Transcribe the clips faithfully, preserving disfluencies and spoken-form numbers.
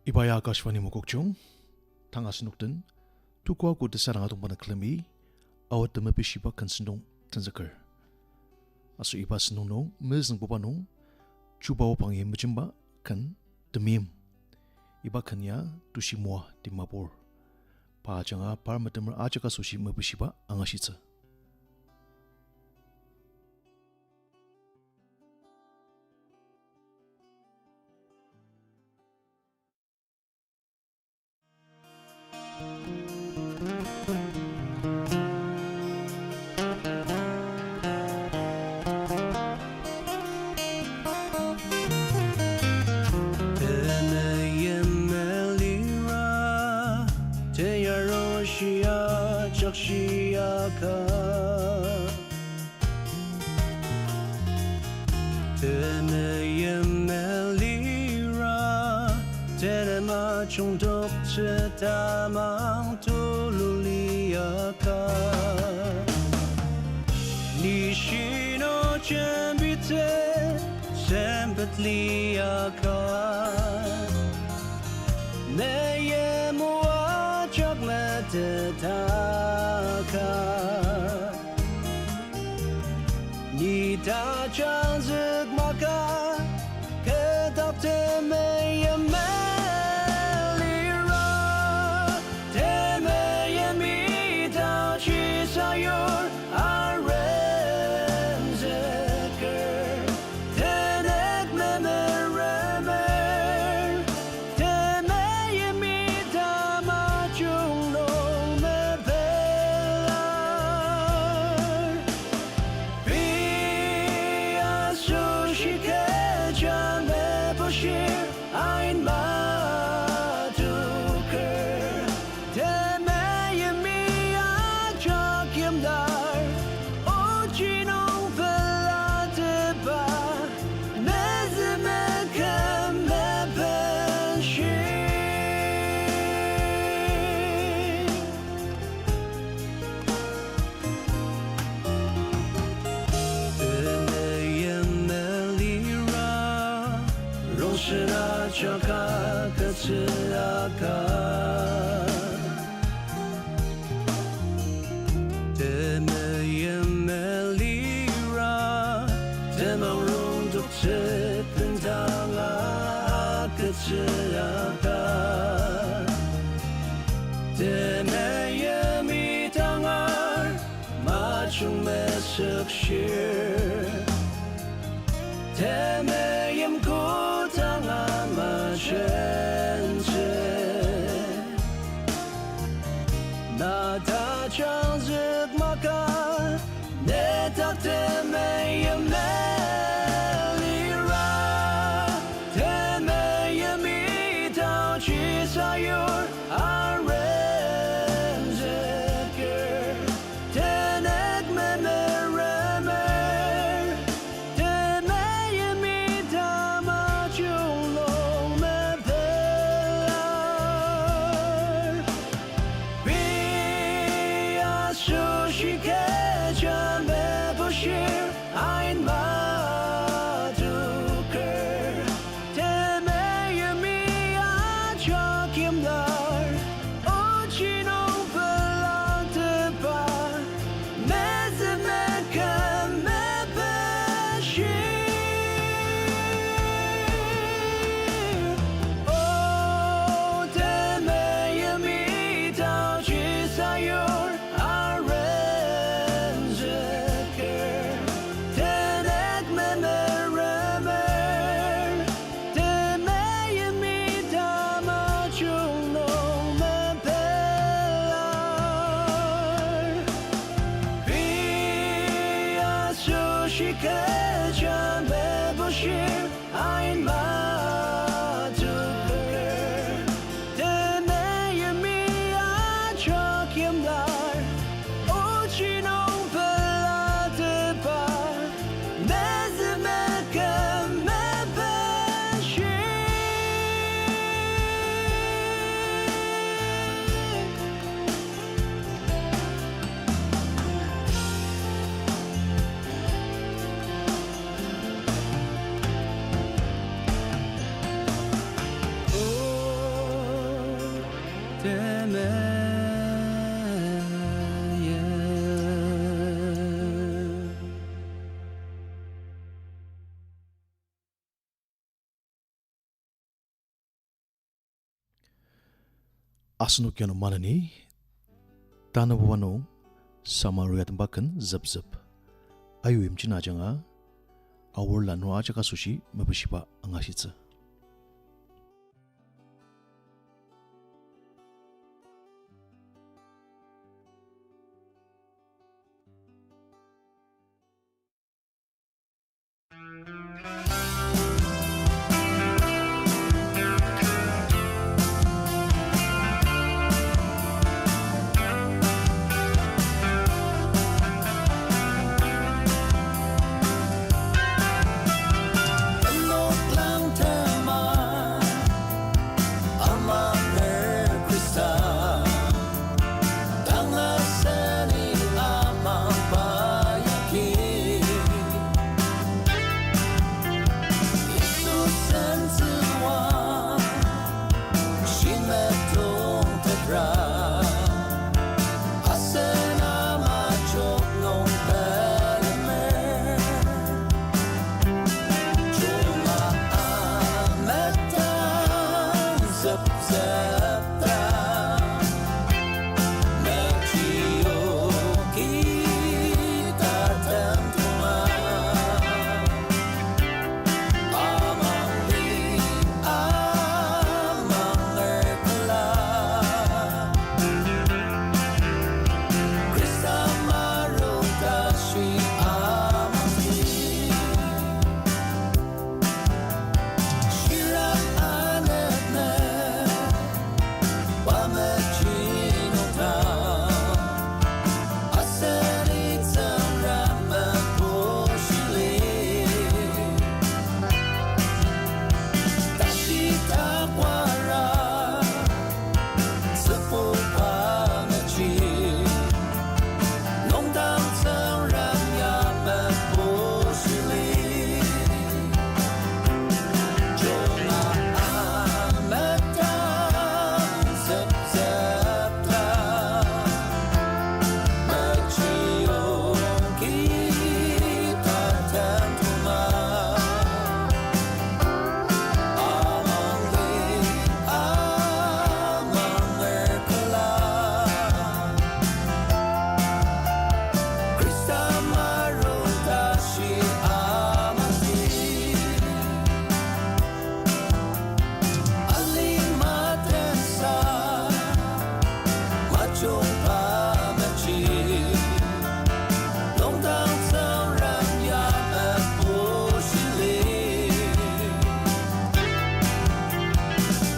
Iba ya Akashvani Mokokchung, tang asenok den, tuko ko tesadang atongba nung külemi, Ao temepishiba ken sentong tenzüker. Aser iba sentong nung mezüngbuba nung, chuba opangi mejemba ken temeim. Iba ken ya Tushi Moa Dimapur. Pa ajanga par metemer ajak asoshi mepishiba angashitsü. Temeim melira, teyarushia jakshiaka. Temeim melira, tenema chungdoktsü tamang tulu liaka. Ni shino jembitsü sempet liaka. Meim o ajak metetaka. Ni tajangzük maka, kü dak temeim melira, temeim ita chi sayur arenzüker, tenek memeremer. Temeim ita majung nung mepelar. Pei asoshi kecha mebushir ain matuker. Temeim ajak yimdar, ochi nung pelateba, mezüme küm mepenshi. Temeim melira, rongsen ajak agütsüaka. Temeim melira, temang rongdoktsü bendanga agütsüaka. Temeim idangar majung mesükshir. Temeim kodanga majentsü. Na tajangzük maka, ne dak temeim melira. Temeim ita chi sayur arenzüker, tenek memeremer. Temeim ita majung nung mepelar. Asenok ano maneni, tanabuba nung, Samaria temba ken züpzüp. Ayu imjin ajanga, aor lanur ajak asoshi mepeshiba angashitsü. Ama ner Khrista, tanga seni ama bayaki. Yisu sentsüwa, shimetong tetra, asen ama chok nung pelemer. Chunga ametang züpzüpta, mechioki tatem tunga. Amangli amanger kela, Khrista maru tashi amangli. Shira anepne, pa mechi nung ta, aseni Tsüngrem mepishili. Tashi takwara, tsübuba mechi, nongdang Tsüngrem ya mepishili. Chunga ametang züpzüpta, mechioki tatem tunga. Amangli amanger kela, Khrista maru tashi amangli. Alima tensa, majungba mechi, nongdang Tsüngrem ya mepishili.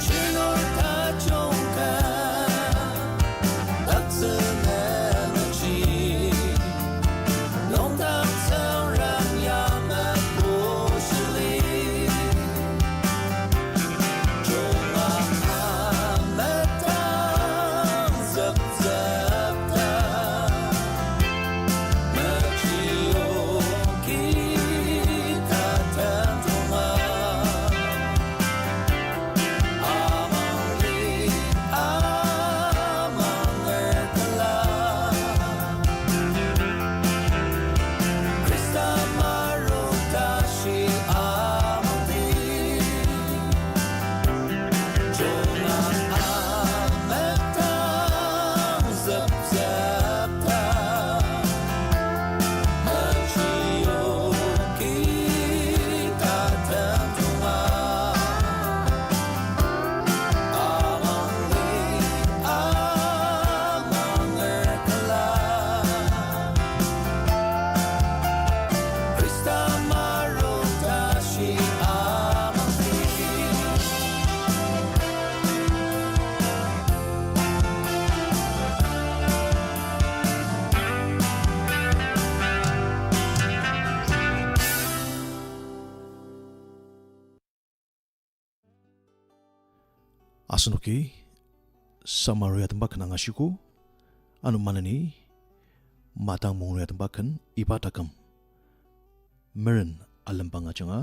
Chinur tajungka, taktsüne mechi, nongdang Tsüngrem ya mepishili. Chunga ametang züpzüpta, mechioki tatem tunga. Amangli amanger kela, Khrista maru tashi amangli. Chunga ametang züpzüpta, mechioki tatem tunga. Amangli amanger kela, Khrista maru tashi amangli. Asenoki Samaria temba ken angashiko, ano maneni, Matang Mungria temba ken iba taküm. Meren alembang ajanga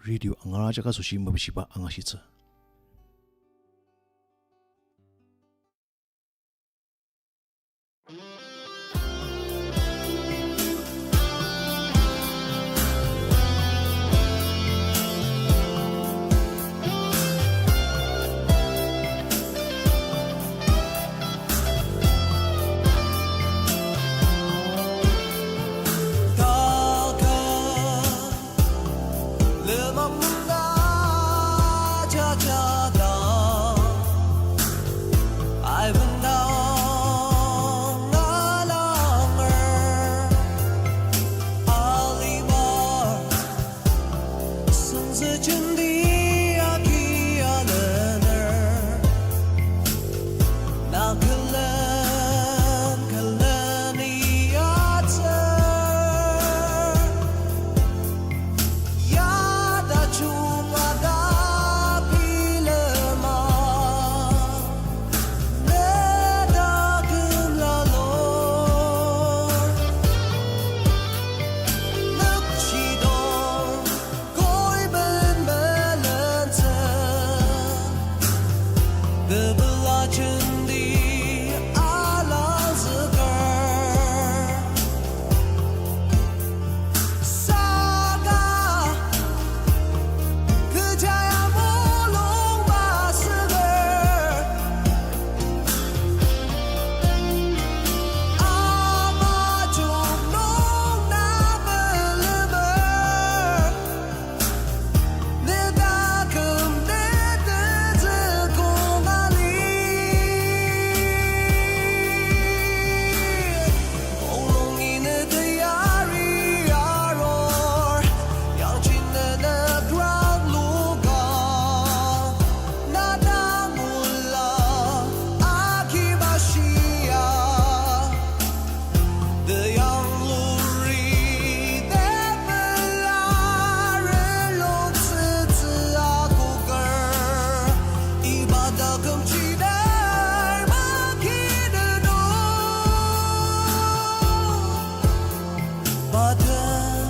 radio angara ajak asoshi mepeshiba angashitsü. Mangna jajada, aibendang alanger, alimar, sengzüjenti aki alener, na külen külen iyatsür. Ya ta chunga ta bilema, ne ta kümla lo. Nükjidong koi ben melentsü, tepela jenti alangzüker. Saka kecha ya mulung masüker, ama jung nung na melemer. Ne taküm ne tenzük kong ali. Kongnungi ne teyari arur, yangji ne nükrang luka, na dang ola akiba shia. Teyang luri tepela renloktsütsü akoker, iba taküm chidai makideno. Paden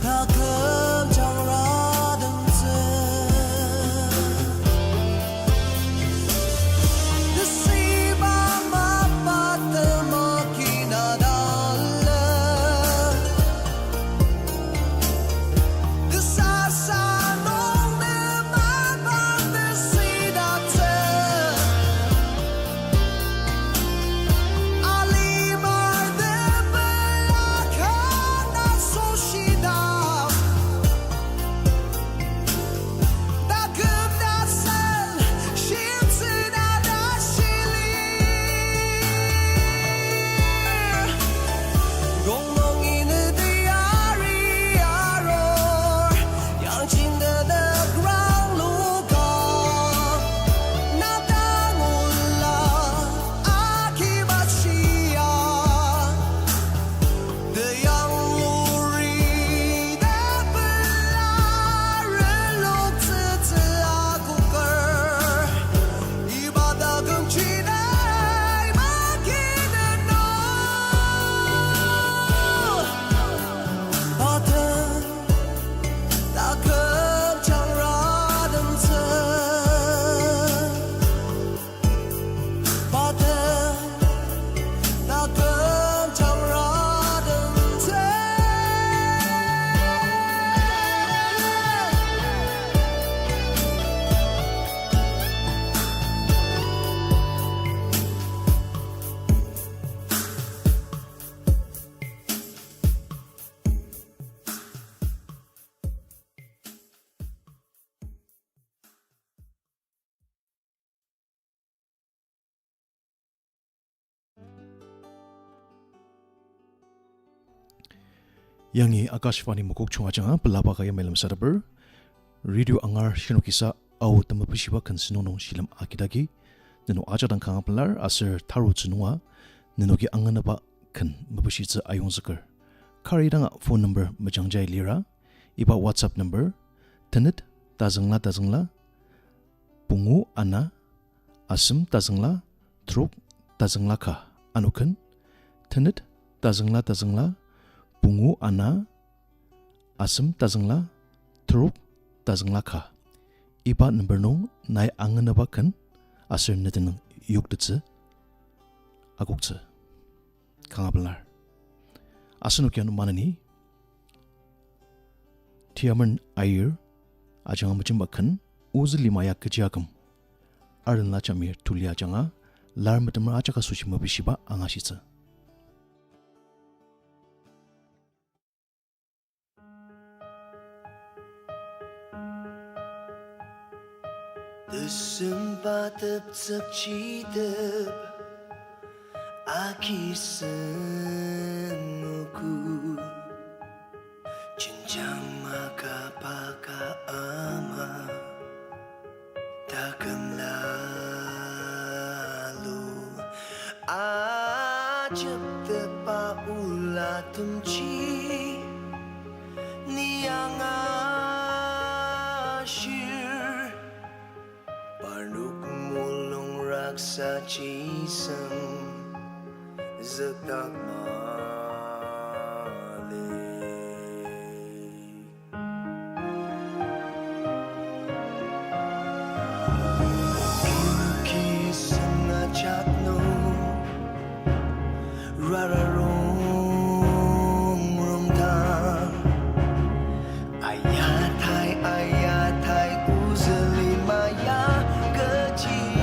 taküm jangratemtsü. Tesiba mapa temakina dala. Tesasa nung ne mapa tesidatsü. Alimar tepela kanga soshida. Taküm tasen shimtsü na ta shili. Kongnungi ne teyari arur, yangji ne nükrang luka, na dang ola akiba shia. Teyang luri tepela renloktsütsü akoker, iba taküm chidai makideno. Paden taküm jangratemtsü. Paden taküm jangratemtsü. Yangi Akashvani Mokokchung ajanga pelaba ka yamai lemsateper, radio angar shinokisa Ao temepeshiba ken sentong nung shilem agidagi, nenok ajak dang kanga pelar aser tarutsü nunga nenoki anganaba ken mepeshitsü ayongzüker. Kari danga phone number mejangjai lira, iba WhatsApp number, tenet tazüngla tazüngla, pungu ana, asem tazüngla, trok tazüngla ka, ano ken, tenet tazüngla tazüngla, pungu ana, asem tazüngla, trok tazüngla ka. Iba number nung nai anganaba ken aser ne tenüng yoktettsü akoktsü. Kanga pelar. Asenoki ano maneni Tiamen Aier ajanga mejemba ken, Ozü Lima Ya Kechi Aküm, Ardenla Jamir Tuli ajanga, lar metemer ajak asoshi mepeshiba angashitsü. Tesemba teptsükchitep akiseng oku, jenjang makapa ka ama taküm lalo. Ajeptepa olatemji ni angashir, parnok mulung raksaji seng zükdak mali. Onoki seng ajak nung rara rongrong dang, ayatai, ayatai, ozüli maya kechi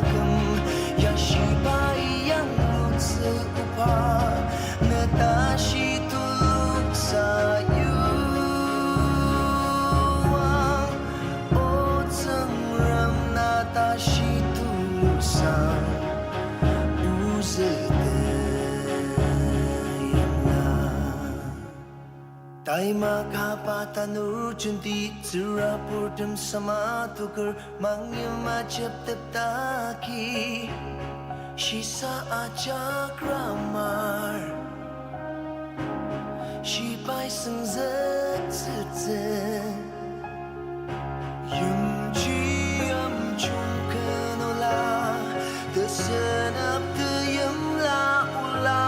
aküm, yashiba yanglutsü oba, ne tashi tuluksa yuang. O Tsüngrem, na tashi tulusang ozü teyimla. Taima kaba tanur jenti tsüraburtem sama toker mangyim ajeptep taki shisa ajak ramar. Shibai sengzüktsütsü. Yimji yimjung kenola, tesenep teyimla ola.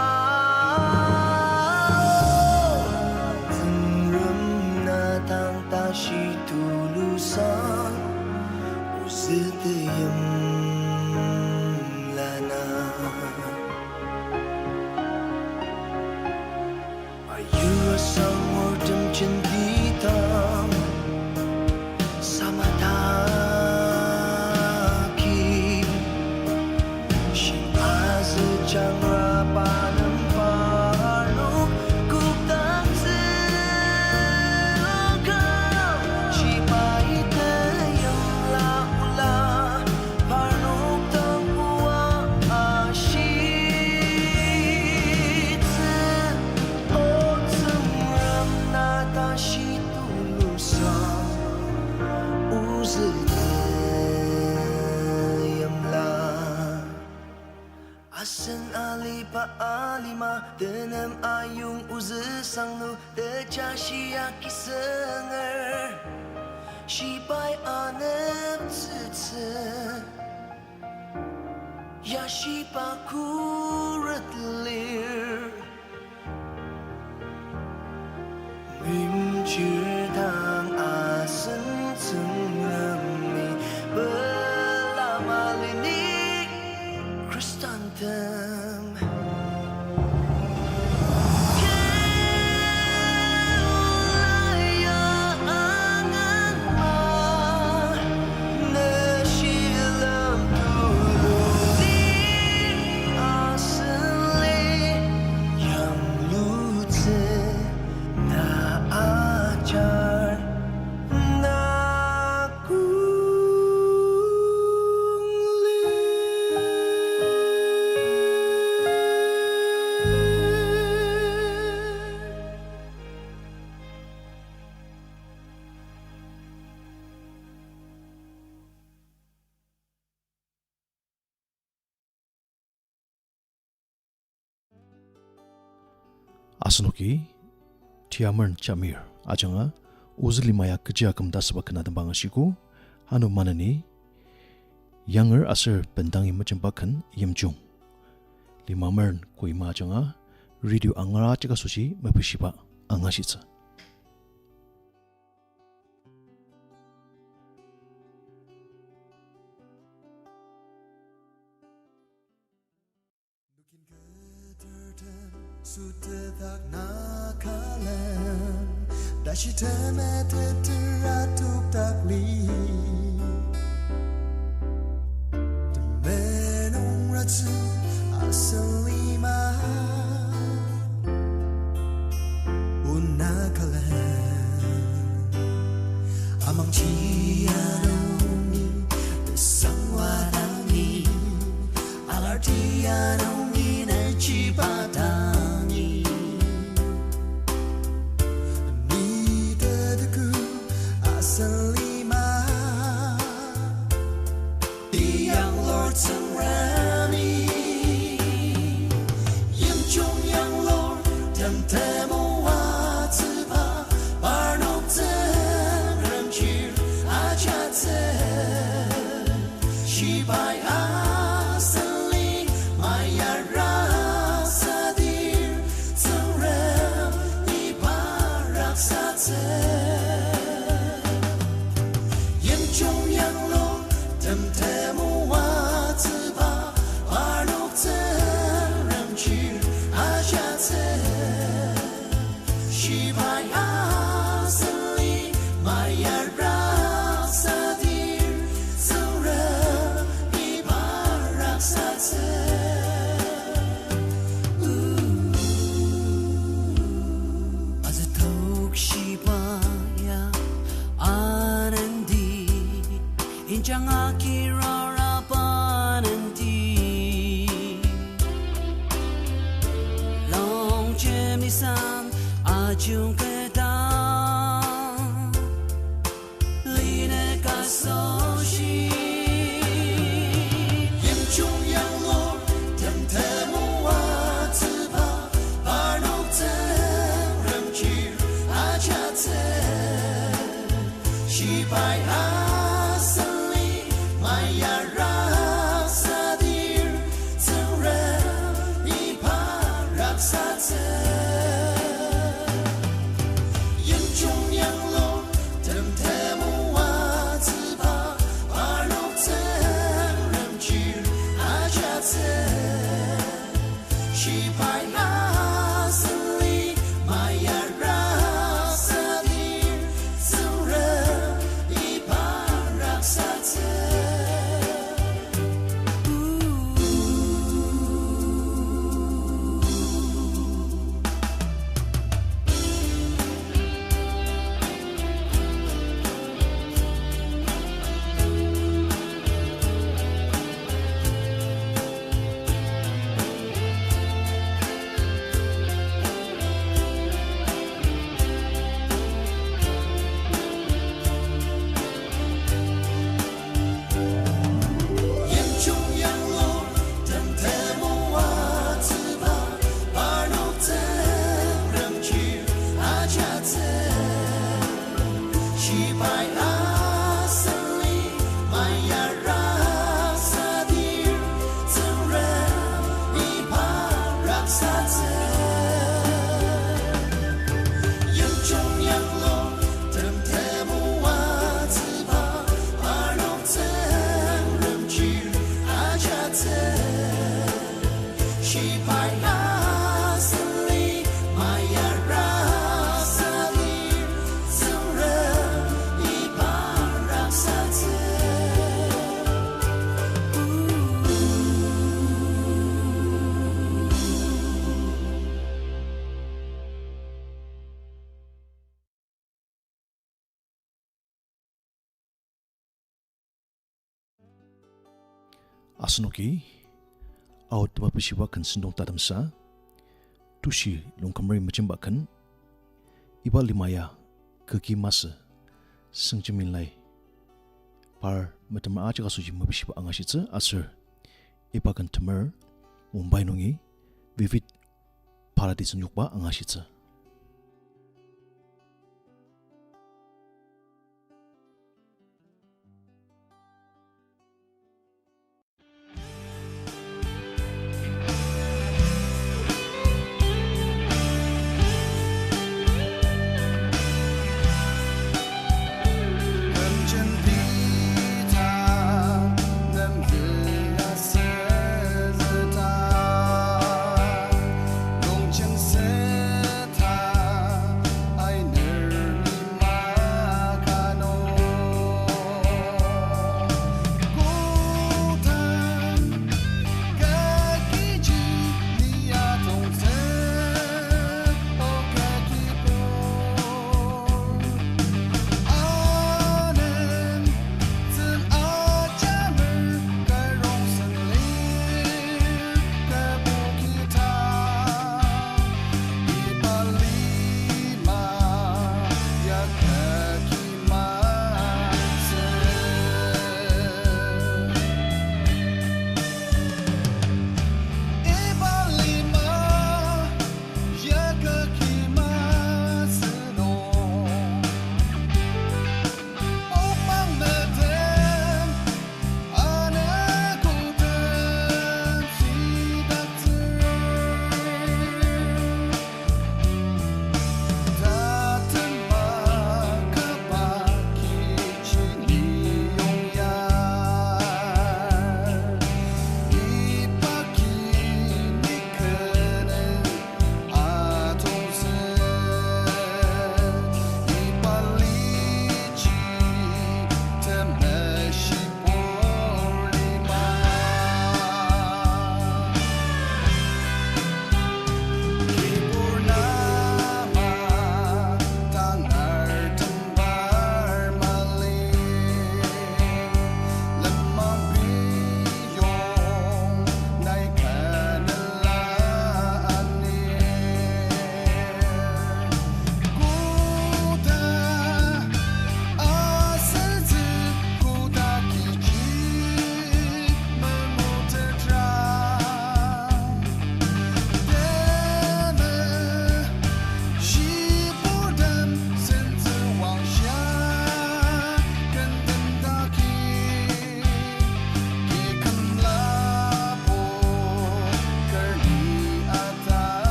Tsüngrem, na dang tashi tulusang ozü teyimla na. Ayur asangurtem jenti dang sama taki, shim azü jangra pa nem parnok kokdaktsü aküm, shibai teyimla ola, parnok dang oa ashitsü. O Tsüngrem, na tashi tulusang ozü teyimla. Asen aliba alima, tenem ayong ozü sangnu, tejashi akisenger, shibai aneptsütsü, yashiba khuret lir. Meimchir dang asen Tsüngremi pelama leni khristantem. Keula ya anganma, ne shilem tulu lir, asen li yanglutsü na ajar na kong lir. Asenoki Tiamer Jamir ajanga Ozü Limaya Kechi Aküm ta asüba ken atenba angashiko, ano maneni Yanger aser bendangi mejemba ken yimjung. Limamer Kohima ajanga radio angar ajak asoshi mepishiba angashitsü. Sütedak Nagaland, tashi temeteter atukdak li. Temenung ratsü asen lima, o Nagaland. Amangji anungi, tesangwa dangi, alarti anungi, nechiba dangi. Ni tetegu asen lima. Yanglur Tsüngremi, yimjung yanglur, temtemo atsüba, parnok Tsüngrem chir ajatsü. Shibai aseni mayara sadir, Tsüngrem iba raksatsü. Yimjung yanglur, temtemo atsüba, parnok Tsüngrem chir ajatsü. Shibai aseni mayara sadir, Tsüngrem iba raksatsü. Azütok shiba ya anenti, injang akirara banenti. Longjem nisang ajung keta, line kasoshi. Yimjung yanglur, temtemo atsüba, parnok Tsüngrem chir ajatsü. Shibai aseni mayara sadir, Tsüngrem iba raksatsü. Yimjung yanglur, temtemo atsüba, parnok Tsüngrem chir ajatsü. Shibai aseni mayara sadir, Tsüngrem iba raksatsü. Yimjung yanglur, temtemo atsüba, parnok Tsüngrem chir ajatsü. Shibai aseni mayara sadir, Tsüngrem iba raksatsü. Yimjung yanglur, temtemo atsüba, parnok Tsüngrem chir ajatsü. Shibai aseni mayara sadir, Tsüngrem iba raksatsü. Asenoki, Ao tema pishiba ken sentong tatemsa, Tushi Longkümeri mejemba ken, iba lima ya kü ki masü, Süngjemilai, par metemer ajak asoshi mepishiba angashitsü aser, iba ken temer, Mumbai nungi, Vivid Bharati sentokba angashitsü.